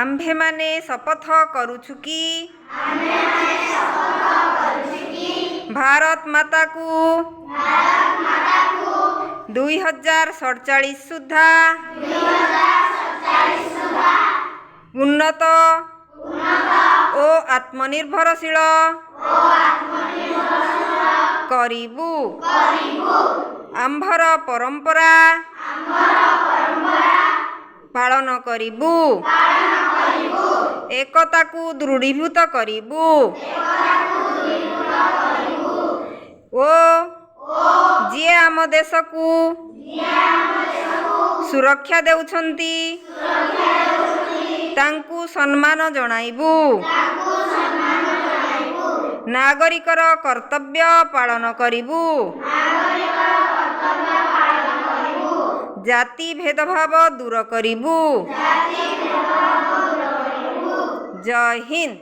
ଆମ୍ଭେମାନେ ଶପଥ କରୁଛୁ କି ଭାରତ ମାତାକୁ 2047 ସୁଦ୍ଧା ଉନ୍ନତ ଓ ଆତ୍ମନିର୍ଭରଶୀଳ କରିବୁ। ଆମ୍ଭର ପରମ୍ପରା ପାଳନ କରିବୁ। ଏକତାକୁ ଦୃଢ଼ୀଭୂତ କରିବୁ ଓ ଯିଏ ଆମ ଦେଶକୁ ସୁରକ୍ଷା ଦେଉଛନ୍ତି, ତାଙ୍କୁ ସମ୍ମାନ ଜଣାଇବୁ। ନାଗରିକର କର୍ତ୍ତବ୍ୟ ପାଳନ କରିବୁ। ଜାତି ଭେଦଭାବ ଦୂର କରିବୁ। ଜୟ ହିନ୍ଦ।